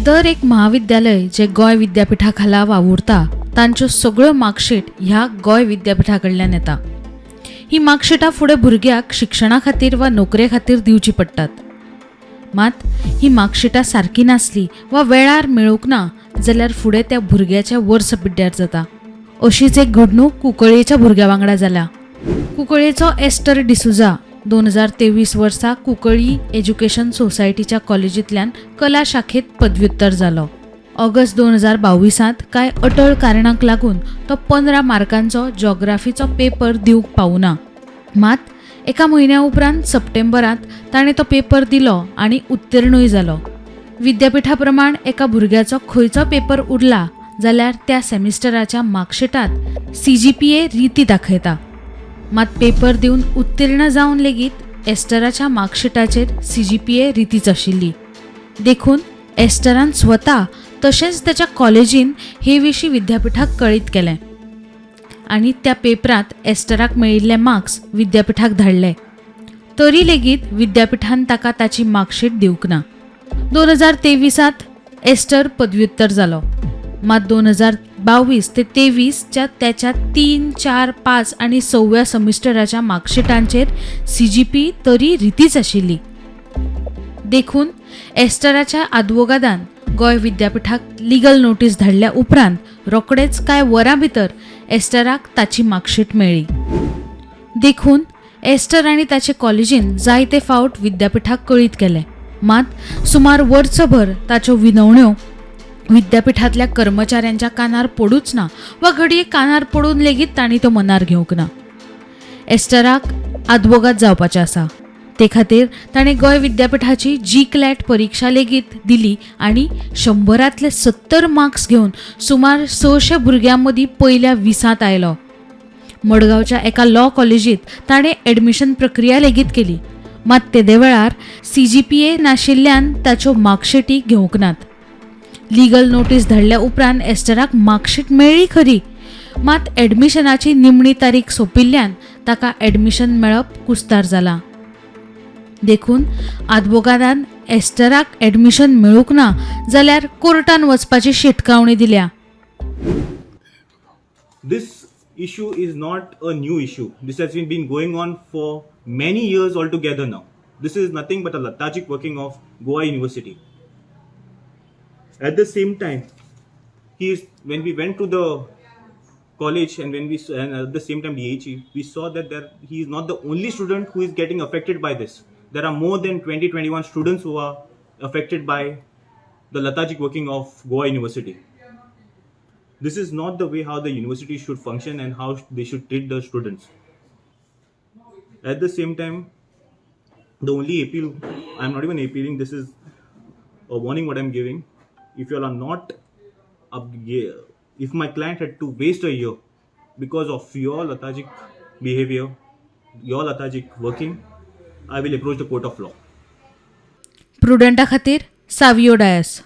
दर एक म्हाविद्यालय जे गोंय विद्यापिठा खाला वावुरता तांच्यो सगळ्यो मार्कशीट ह्या गोंय विद्यापिठा कडल्यान येता. ही मार्कशिटां फुडें भुरग्याक शिक्षणा खातीर वा नोकरे खातीर दिवची पडटात. मात ही मार्कशिटां सारकी नासली वा वेळार मेळूंक ना जाल्यार फुडें त्या भुरग्याचें वर्स पिड्ड्यार जाता. अशीच एक घडणूक कुंकळयेच्या भुरग्या वांगडा जाल्या. कुंकळयेचो एस्टर डिसुजा 2023 वर्सा कुंकळी एज्युकेशन सोसायटीच्या कॉलेजींतल्यान कला शाखेंत पदव्युत्तर जालो. ऑगस्ट 2022त कांय अटळ कारणांक लागून तो 15 मार्कांचो जॉग्राफीचो पेपर दिवंक पावुना. मात एका म्हयन्या उपरांत सप्टेंबरांत ताणें तो पेपर दिलो आनी उत्तीर्णूय जालो. विद्यापिठा प्रमाण एका भुरग्याचो खंयचो पेपर उरला जाल्यार त्या सेमिस्टराच्या मार्कशिटांत सीजीपीए रिती दाखयता. मात पेपर दिवन उत्तीर्ण जावन लेगीत एस्टराच्या मार्कशिटाचेर सीजीपीए रितीच आशिल्ली. देखून एस्टरान स्वता तशेंच ताच्या कॉलेजीन हे विशीं विद्यापिठाक कळीत केलें आनी त्या पेपरांत एस्टराक मेळिल्ले मार्क्स विद्यापिठाक धाडले. तरी लेगीत विद्यापिठान ताका ताची मार्कशीट दिवंक ना. 2023त एस्टर पदव्युत्तर जालो. मात 2022 ते 23च्या त्याच्या 3, 4, 5 आनी सव्या सेमिस्टराच्या मार्कशिटांचेर सीजीपी तरी रितीच आशिल्ली. देखून एस्टराच्या आदवोगादान गोंय विद्यापिठाक लिगल नोटीस धाडल्या उपरांत रोखडेच कांय वरां भितर एस्टराक ताची मार्कशीट मेळ्ळी. देखून एस्टर आनी ताचे कॉलेजीन जायते फावट विद्यापिठाक कळीत केलें. मात सुमार वर्सभर ताच्यो विनवण्यो विद्यापिठांतल्या कर्मचाऱ्यांच्या कानार पडूच ना वा घडये कानार पडून लेगीत तांणी त्यो मनार घेवंक ना. एस्टराक आदवोगाद जावपाचें आसा, ते खातीर ताणें गोंय विद्यापिठाची जी क्लॅट परिक्षा लेगीत दिली आनी 100रांतले 70 मार्क्स घेवन सुमार 600 भुरग्यां मदीं पयल्या 20त आयलो. मडगांवच्या एका लॉ कॉलेजींत ताणें एडमिशन प्रक्रिया लेगीत केली. मात तेदे वेळार सीजीपीए नाशिल्ल्यान ताच्यो मार्कशिटी घेवंक नात. लिगल नोटीस धाडल्या उपरांत एस्टराक मार्कशीट मेळ्ळी खरी, मात एडमिशनाची निमणी तारीख सोंपिल्ल्यान ताका एडमिशन मेळप कुस्तार जालां. देखून आदवोगादान एस्टराक एडमिशन मेळूंक ना जाल्यार कोर्टान वचपाची शिटकावणी दिल्या. This issue is not a new issue. This has been going on for many years altogether now. This is nothing but a lethargic working of Goa University. At the same time, he is when we went to the college and when we and at the same time DHE, we saw that there he is not the only student who is getting affected by this. There are more than 20 21 students who are affected by the lethargic working of Goa University. This is not the way how the university should function and how they should treat the students. At the same time, the only appeal, I'm not even appealing, this is a warning what I'm giving. If you all are not up, if my client had to waste a year because of your lethargic behavior, your lethargic working, I will approach the court of law. प्रुडंटा खातीर सावियो डायस.